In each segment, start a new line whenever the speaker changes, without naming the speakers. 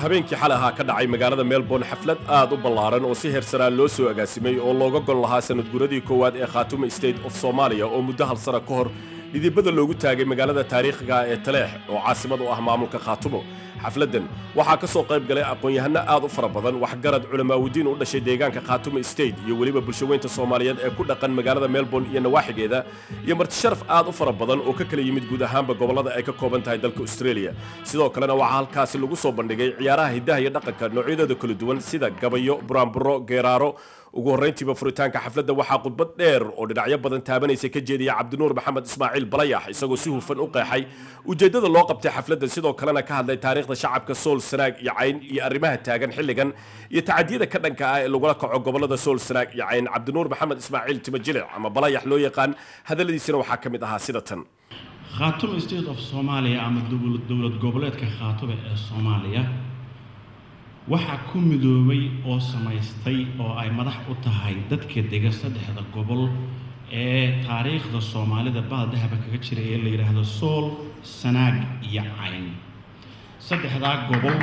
Habeenkii xalay ahaa ka dhacay magaalada Melbourne xaflad aad u ballaaran oo si heersanaan loo soo agaasimay oo looga gol lahaa sanadguuradii koowaad ee Khaatumo State of Somalia, oo muddo hal sano ka hor dhidibada loogu taagay magaalada taariikhiga ee Taleex oo caasimad u ah maamulka Khaatumo. Xafladdan waxaa ka soo qayb galay aqoon-yahano aad u fara badan, waxgarad, culamaawudiin u dhashay deegaanka Khaatumo State iyo weliba bulshaweynta Soomaaliyeed ee ku dhaqan magaalada Melbourne iyo nawaaxigeeda, iyo martisharaf aad u fara badan oo ka kala yimid guud ahaanba gobollada ay ka kooban tahay dalka Australia. Sidoo kalena waxaa halkaasi lagu soo bandhigay ciyaaraha hiddaha iyo dhaqanka noocyadooda kala duwan, sida gabayo, buraanburo, geeraaro. Ugu horrayntiiba furitaanka xafladda waxaa khudbad dheer oo dhinacyo badan taabanaysa ka jeediyay Cabdinuur Maxamed Ismaaciil Balayax, isagoo si hufan u qeexay ujeeddada loo qabtay xafladdan, sidoo kalena ka hadlay taariikhda shacabka Sool, Sanaag iyo Cayn iyo arrimaha taagan xilligan iyo tacadiyada ka dhanka ah ee lagula kaco gobollada Sool, Sanaag iyo Cayn. Cabdinuur Maxamed Ismaaciil Timajilic ama Balayax loo yaqaan, hadalladiisina waxaa ka mid ahaa sida tan.
Khaatumo State of Somalia ama dowlad goboleedka Khaatumo ee Soomaaliya waxaa ku midoobay oo samaystay oo ay madax u tahay dadka dega saddexda gobol ee taariikhda Soomaalida bahal dahaba kaga jira ee la yidhaahdo Sool, Sanaag iyo Cayn. Saddexdaa gobol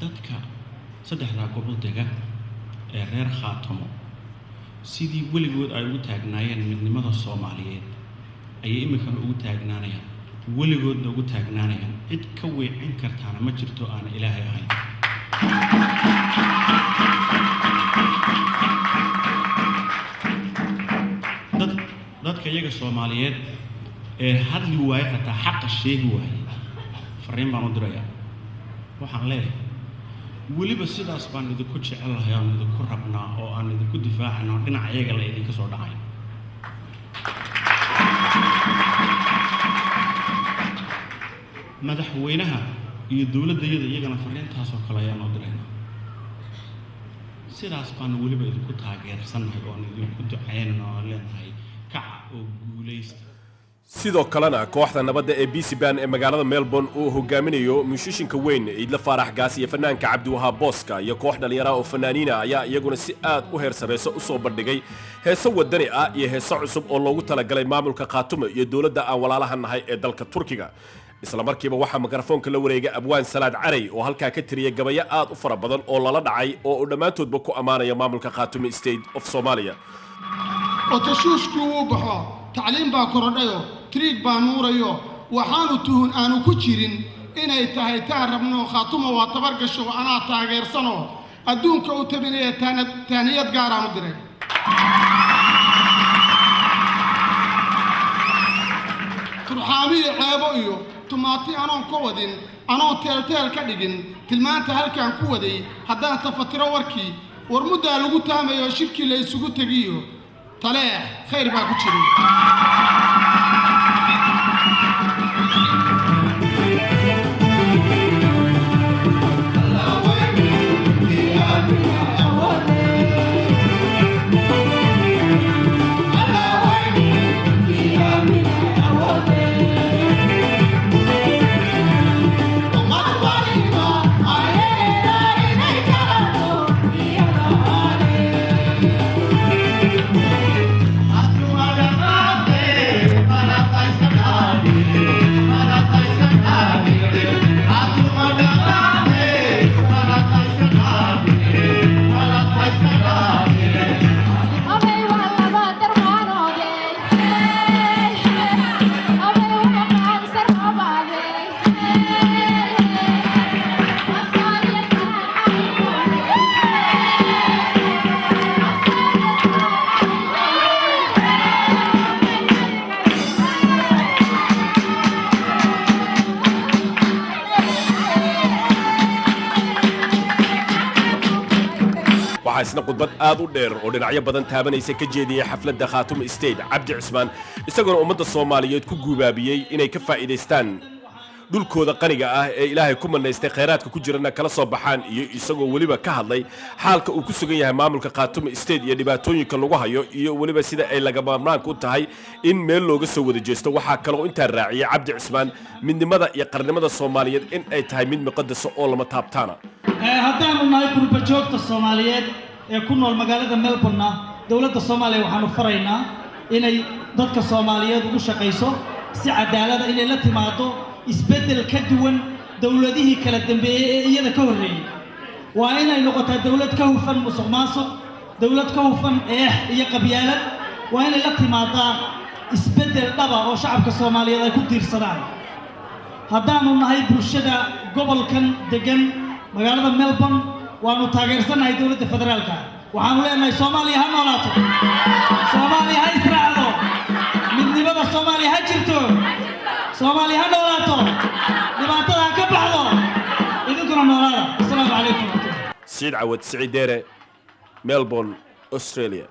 dadka saddexdaa gobol dega ee reer Khaatumo, sidii weligood ay ugu taagnaayeen midnimada Soomaaliyeed ayay iminkana ugu taagnaanayaan, weligoodna ugu taagnaanayaan. Cid ka weecin kartaana ma jirto aana Ilaahay ahayn. Dadka iyaga Soomaaliyeed ee hadli waaye, xataa xaqa sheegi waaye, fariin baan u dirayaa. Waxaan leeyahay, weliba sidaas baan idinku jecelahay, aan idinku rabnaa oo aan idinku difaacana oo dhinaca iyaga la idinka soo dhacay. Madaxweynaha iyo dowladdayada iyagana fariintaasoo kale ayaan u diraynaa. Sidaas baanu weliba idinku taageersannahay oo aan idinku ducaynana oo aan leenahay kaca oo guulaysta.
Sidoo kalena kooxda nabadda ee Bcban ee magaalada Melbourne uu hogaaminayo muushishinka weyn Ciidle Faarax Gaas iyo fanaanka Cabdiwahaab Booska iyo koox dhallinyaraha oo fanaaniina ayaa iyaguna si aad u heer sarrayso u soo bandhigay heeso wadani ah iyo heeso cusub oo loogu talagalay maamulka Khaatumo iyo dowladda aan walaalaha nahay ee dalka Turkiga. Isla markiiba waxaa mikrofoonka la wareegay Abwaan Salaad Caray oo halkaa ka tiriyay gabayo aad u fara badan oo lala dhacay oo uu dhammaantoodba ku ammaanaya maamulka Khaatumo State of Somalia.
Oo tashuushkii wuu baxo, tacliim baa korodhayo, triig baa nuurayo, waxaanu tuhun aanu ku jirin inay tahay taan rabno. Khaatuma waa tabar gasho, anaa taageersanoo adduunka u tabinaya, taaniyad gaaraan u diray. Turxaamiyo ceebo iyo tumaati anoon ka wadin, anoon teelteel ka dhigin tilmaanta halkaan ku waday, haddaan tafatiro warkii war muddaa lagu taamayo shirkii la isugu tegiyo Taleex, khayr baa ku jiray.
Waxaa isna khudbad aad u dheer oo dhinacyo badan taabanaysa ka jeediyey xafladda Khaatumo State Cabdi Cismaan, isagoona ummadda Soomaaliyeed ku guubaabiyey inay ka faa'iidaystaan dhulkooda qaniga ah ee Ilaahay ku manaystay, khayraadka ku jirana kala soo baxaan, iyo isagoo weliba ka hadlay xaalka uu ku sugan yahay maamulka Khaatumo State iyo dhibaatooyinka lagu hayo iyo weliba sida ay lagama maarmaanka u tahay in meel looga soo wada jeesto. Waxaa kaloo intaa raaciyey Cabdi Cismaan midnimada iyo qarnimada Soomaaliyeed in ay tahay mid muqadasa oo lama taabtaana.
Haddaanu nahay gurbajoogta Soomaaliyeed ee ku nool magaalada Melbourne, dowladda Soomaaliya waxaanu faraynaa inay dadka Soomaaliyeed ugu shaqayso si cadaalada, inay la timaado. Isbeddel ka duwan dowladihii kala dambeeyey ee iyada ka horreeyey. Waa inay noqotaa dowlad ka hufan musuq maasuq, dowlad ka hufan eex iyo qabyaalad. Waa inay la timaadaa isbeddel dhaba oo shacabka Soomaaliyeed ay ku tiirsadaan. Haddaanu nahay bulshada gobolkan degan magaalada Melbourne, waanu taageersannahay dowladda federaalka. Waxaanu leenahay: Soomaaliya ha noolaato, Soomaaliya ha israacdo, midnimada Soomaaliya ha jirto, Soomaaliya ha noolaato, dhibaatada ha ka baxdo, idinkuna noolaada. Asalaamu calaykum waraxmatullah.
Siciid Cawad Siciid Deere, Melbourne, Australia.